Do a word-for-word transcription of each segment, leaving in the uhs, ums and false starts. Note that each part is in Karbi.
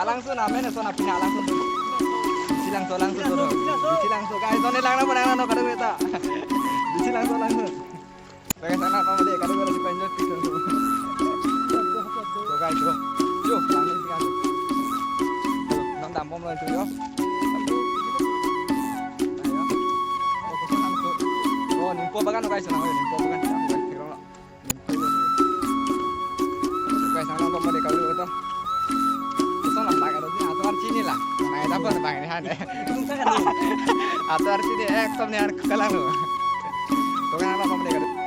Alangsun amen, eson apina alangsun. Bichilangso, alangsun to. Bichilangso, guys, nonke langna pon, langna non kadokave ta. Bichilangso, alangsun. Guys, anak mama deh, kadokave ta dipanjot pik langsun. Jo, guys, jo. Jo, langna pik langsun. Jo, nang dambomlo itu, jo. Ayo. Oh, koson langsun. Oh, nimpo bagan, guys, nang nimpo bagan. Guys, nang nonke mama deh, kadokave ta. Koson lang, lang, aduh, atovar chini lang. Nang eda pon bang ini han. Atovar chini, eh, ekdom ne han kelang lo. Tokan nang nonke mama deh, kadokave.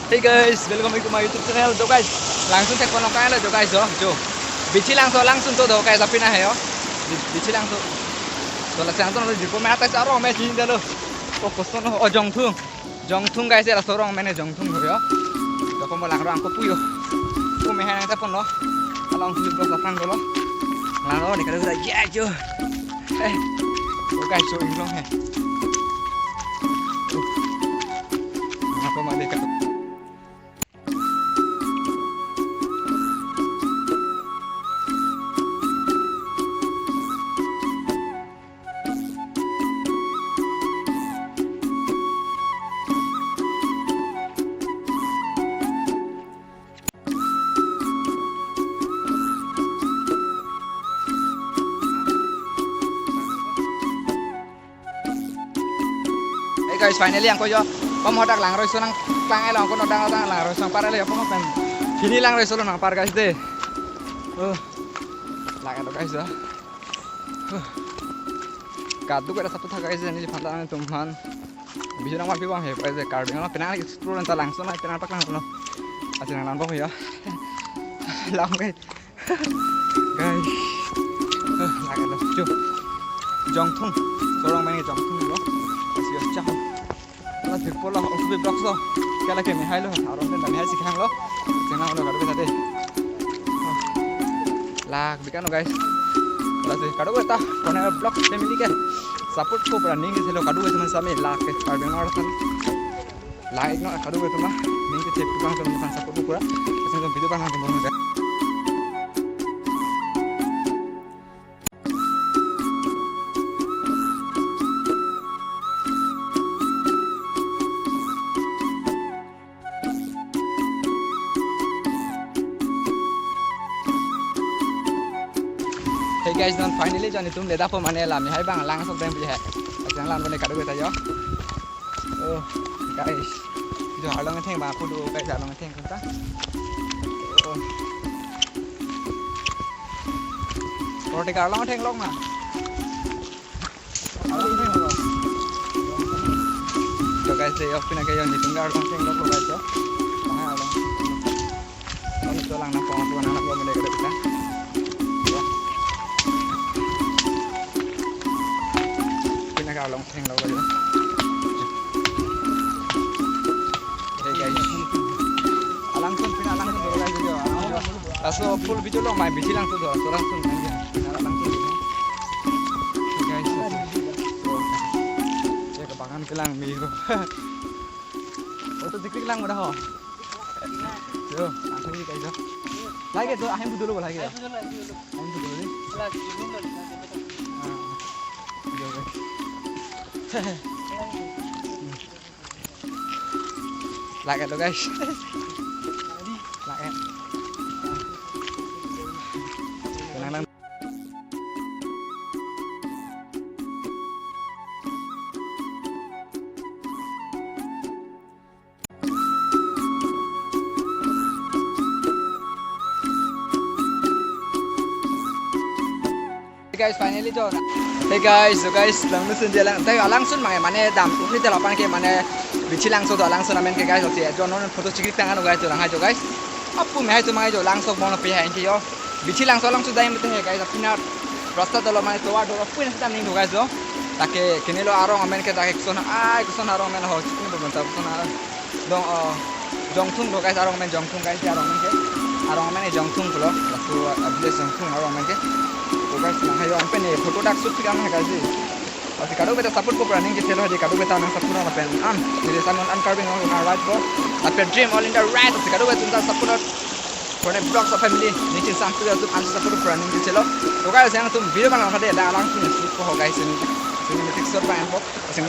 Hey guys, welcome back to my YouTube channel. Jo guys, langsun thekpon lo kai lo jo guys, jo, jo. Bichilangso alangsun to jo guys, apina he jo. Bi-, Bichilangso. To lason to jo, ko mata sa arong amen chini dalo. Oh, koson, oh, Jongthung. Jongthung guys, laso arong amen Jongthung ho jo. Jongthung mo lang arong ko pu jo. Ko me hai nang thekpon lo. Along si blok lapang dolo. Lang arong ne kadokave ta, ya jo. Eh. Oh guys, jo inglong he. Oh. Nang nonke mama deh, kadokave. Hey guys, finally angko jo pamhodak langroi so nangplang, eh, lo angko nodang nodang langroi so nangpar, eh, lo pamhodak. Pini langroi so lo nangpar guys deh. Oh. Lake lo guys jo. Huh. Kadokave ta saput tha guys, neliphan ta nangtum aphan. Video nangpar pi bang he guys, Karbi Anglong penang explore ta langsun nang penang pak nang lo. Asin nang lang bang jo. Lang guys. Guys. Eh, lake lo. Jo. Jongthung. Sorong main Jongthung lo. Kasih ya, ciao. Ala sirpo lo, osu blok so. Kala ke me hai lo, arong den me hai si khang lo. Channel lo kadokave ta deh. Lak bikan lo guys. Ala si kadokave ta, Konai Vlogs family ke. Support ko pura ning ke selo kadokave teman sami lak ke Karbi Anglong arat. Like no, kadokave teman, ning ke cek tukang teman support ko pura. Asal video bang teman guys. Hey guys, non finally jo netum le dapo mane la me hai bang lang sok deng pi hai. Ajang lan bane kadokave ta jo. Oh, guys. Jo arlong theng ba kudu guys, arlong theng kunta. Oh. Roti arlong theng lok ma. Arlong theng lok. Jo guys, dei ok pina ke jo netum arlong theng lok lo guys jo. Aha arlong. Kami tulang nang pong tulang nang pong mene kita. Jo. Pina ke arlong theng lok lo jo. Hey guys. Alangsun pina alangsun dolo guys jo. Alangsun. Laso full video lo mai Bichilangso dolo. Alangsun mai jo. Pina alangsun dolo. Hey guys. Laso. Ya ke bagan kelang miro. Auto jikrik lang udah ho. Jo, langsung di guys jo. Lagi jo, ahem dulu lagi jo. Ahem dulu ni. Ah. Jo, guys. Lake lo guys. Lake. Tenang lang. Hey guys, finally jo. Hey guys, so guys, langno sun dia lang. Tayo alangsun mane, mane dam. Ini dia lapan ke mane Bichilangso do alangsun amen ke guys. Oke, jo non photo chikrik tang ano guys, jo lang hai jo guys. Apu me hai tu mai jo langso bono pe hai ke jo. Bithi Langso along chudai mete he guys, apinat rasta dolo mane tovar dolo pun sedang ning guys do. Take kenelo arong amen ke take kosonha, ai kosonha arong amen ho, chikni bonta kosonha. Dong, oh, Jongthung do guys, arong amen Jongthung guys, arong amen ke. Arong amen ke Jongthung pulo, laso, uh, village Jongthung arong amen ke. To guys, nang hayo amen pen photo dak shoot kan guys. Lasi kadokave ta support po pura ningje chelo, di kadokave ta nang support non lapen an, neli sanon an Karbi Anglong in our right po. Lapen Dream All India right, lasi kadokave ta support non. Pune vlogs of family, ningje sampai atum an support pura ningje chelo. To guys, nangtum video bang kade, dak alangsun shoot po ho guys, ini. Ini metik shot bang po. Asing.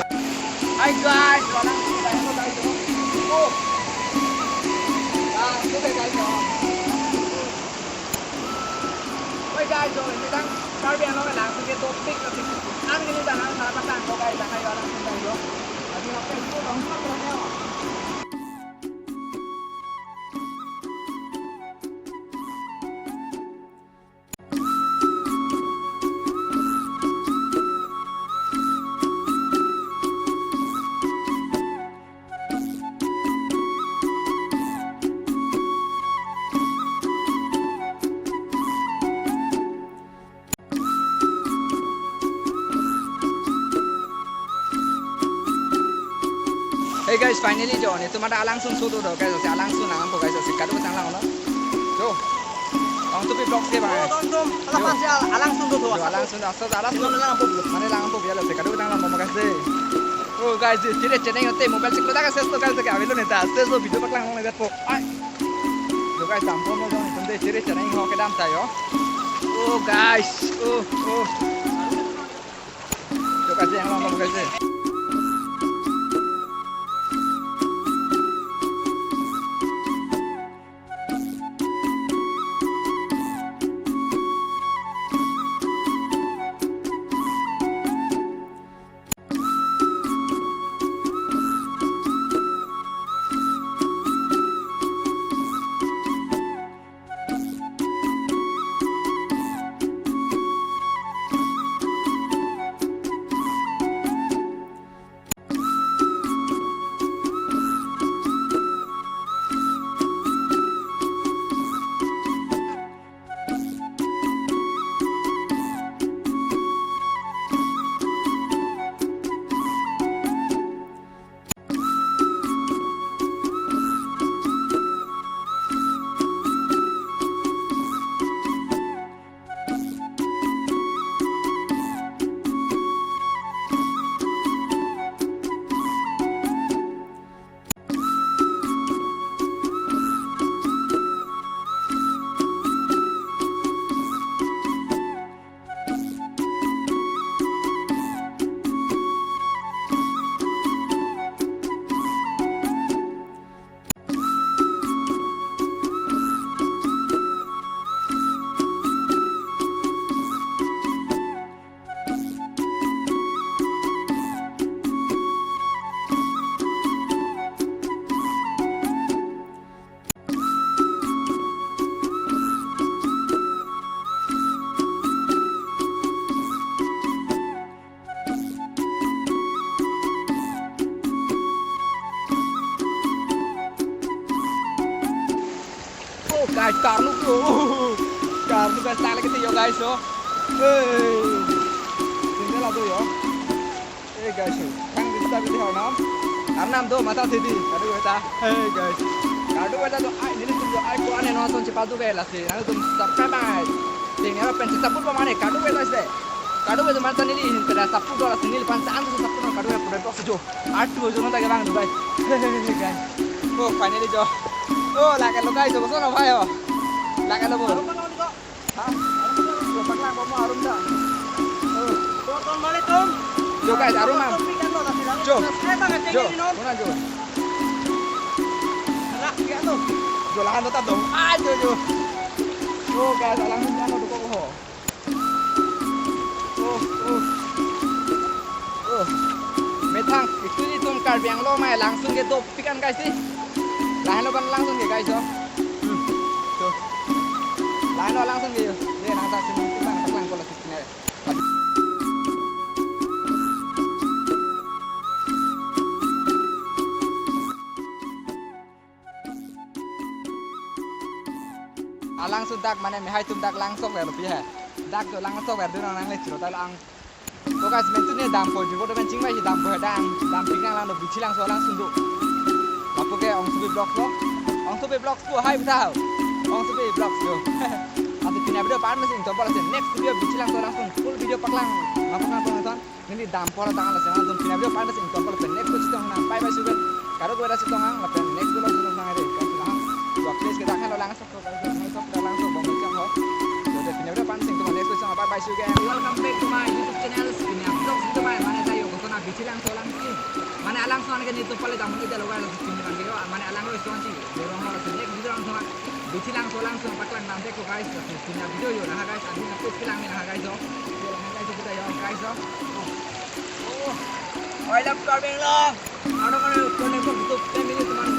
Hi guys, alangsun bang po guys. Oh. Ah, itu guys, oh. Oi guys, oh, ini kan Karbi Anglong alangsun ke topik, topik. An ini tanah sana pasang ko guys, tanah yo alangsun guys yo. Lagi apa itu dong, apa ya? Hey guys, finally jo, netum adak alangsun shoot do guys, lasi alangsun lang po guys, lasi kadokave ta lang lo. Jo. Tong tupi vlogs ke bang. Oh, tong tum. Ala Jo. Pasi al-, alangsun do. Jo, alangsun, asa, asa, Sino lang po. Mane lang po biar lasi kadokave ta lang mo guys de. Oh guys, chere chere nang te mobile siklo ta ka ses to guys, ke avelo neta, ses to video paklang nang neta po. Ai. Jo guys, dam po mo jong, tum de chere chere nang ho kedam ta yo. Oh guys, oh, oh. Jo guys, yang lama guys. Oh guys, karnu ko. Karnu guys, tang lagi yo guys, oh. Hey. Tinggal ato yo. Hey guys, oh. Kang bisa bisa Arnam. Arnam do mata sidi. Kadokave ta. Hey guys. Kadokave ta do ai nelitum do ai ko ane non son chepadu ke lasi. Nangtum subscribe ai. Ting era pen support pa mane kadokave ta se. Kadokave ta mane neli hin pada support do lasi neli pan sa an support kadokave pura box jo. Art tu jo nonta ke bang Dubai. Guys. Oh, finally jo. Oh, lake lo guys, jo koson lo bhai ho. Lake lo bo. Arum bang lo ko. Ha? Arum bang lo ko, paklang ko mo arum da. Oh. Ko ton male tum? Jo guys, arum mang. Tum pikan lo, tapi lang. Jo. Subscribe bang aja Jo. Ini non. Kona jo. Lah, pikan lo. Jo lahan tetap dong. Ah, jo jo. Oh guys, alangsun pikan lo duko ho. Oh, oh. Oh. Methang, itu itum Karbi Anglong mai alangsun ke dopik an guys si. Lahenlo ban alangsun ke guys, oh. Hmm. Tuh. Lahenlo alangsun ke yo. Ye, nang tak sini, nang tak lang ko lagi sini. Alangsun dak mane mehai atum dak langsok ver lo pi he. Dak jo langsok ver dun nangle chiro ta lang. To guys, mentune dampo, jirpo dopen chingvai si dampo he dang, dam pik nang lang do, Bithi Langso alangsun do. Lapu ke Ongsopi Vlogs lo, Ongsopi Vlogs ko hai beta ho. Ongsopi Vlogs yo. Ante pini avideo pen mesen ingtonpo lasi next video Bithi Langso alangsun full video paklang. Lapu nang tong ton. Neli dampo la tang lasi nangtum pini avideo pen mesen ingtonpo lapen next video chetong nang. Bye bye sugen. Karo ko beda chetong nang lapen next video chetong nang ade. Guys, lang. Dua place ke dak helo lang. Welcome back to my YouTube channel, Pinya Vlogs. Itu mane, mane tayo ko na Bithi Langso alangsun. Mane alangsun ke nelitum pale dam ni dalo guys, sini kan video. Mane alang lo ison si, dorong lo sini, video lang sama. Bithi Langso alangsun paklang nang dek ko guys, sini video yo na guys, adi na please lang na guys yo. Yo lang guys, kita yo guys yo. Oh, oh. I love Karbi Anglong. Ano mane, kone ko YouTube family teman